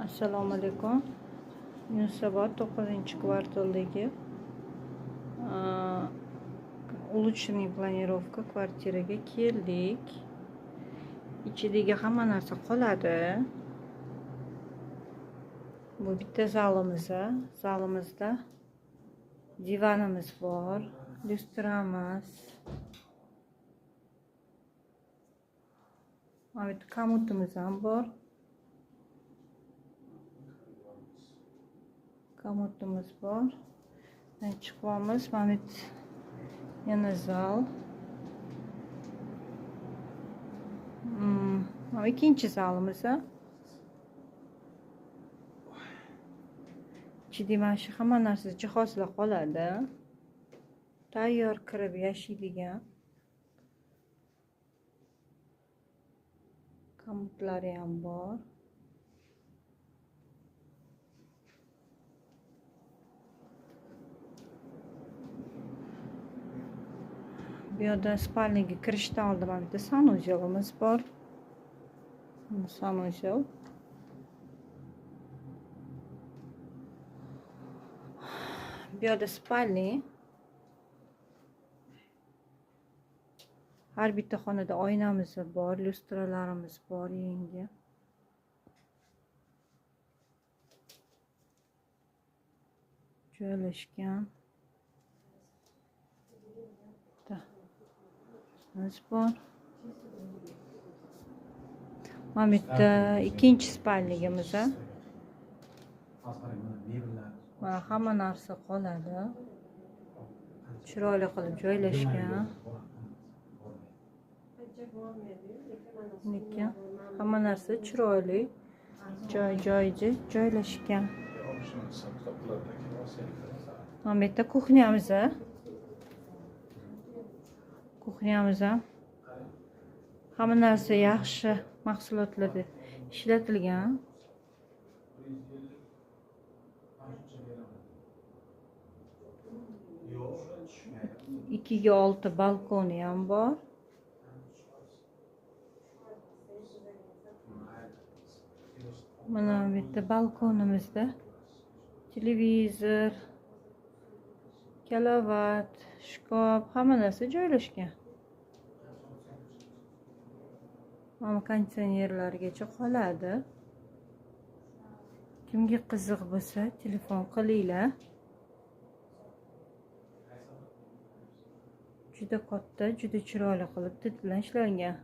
Assalomu alaykum. Yunusobod 9-kvartaldagi улучшенный планировка kvartiraga keldik. Ichidagi hamma narsa qoladi. Bu bitta zalimiz. Zalimizda divanimiz bor, lyustramiz. Mana bu yerda komodimiz ham bor. Komodimiz bor. Chiqyapmiz. Mana bu yana zal. Mana ikkinchi zalimiz. Ichida mana shu hamma narsa jihozlar qoladi. Tayyor kirib yashaydigan komodlari ham bor. Bu yerda spalniga kirishdan oldin mana bitta sanuzelimiz bor. Sanuzel. Bu yerda spalni. Har bitta xonada oynamiz bor, lyustralarimiz bor yangi. Joylashgan. Bor. Mana bu yerda ikkinchi spalnigimiz. Mana hamma narsa qoladi. Chiroyli qilib joylashgan. Lekin hamma narsa chiroyli joy-joyiga joylashgan. Mana bu yerda kuxnyamiz. Kuxnyamiz ham hamma narsa yaxshi mahsulotlarda ishlatilgan. 2x6 balkoni ham bor. Mana bu yerda balkonimizda televizor, kalavat, shkaf, hamma narsa joylashgan. Mana konditsionerlargacha qoladi. Kimga qiziq bo'lsa, telefon qilinglar. Juda katta, juda chiroyli qilib tit bilan ishlangan.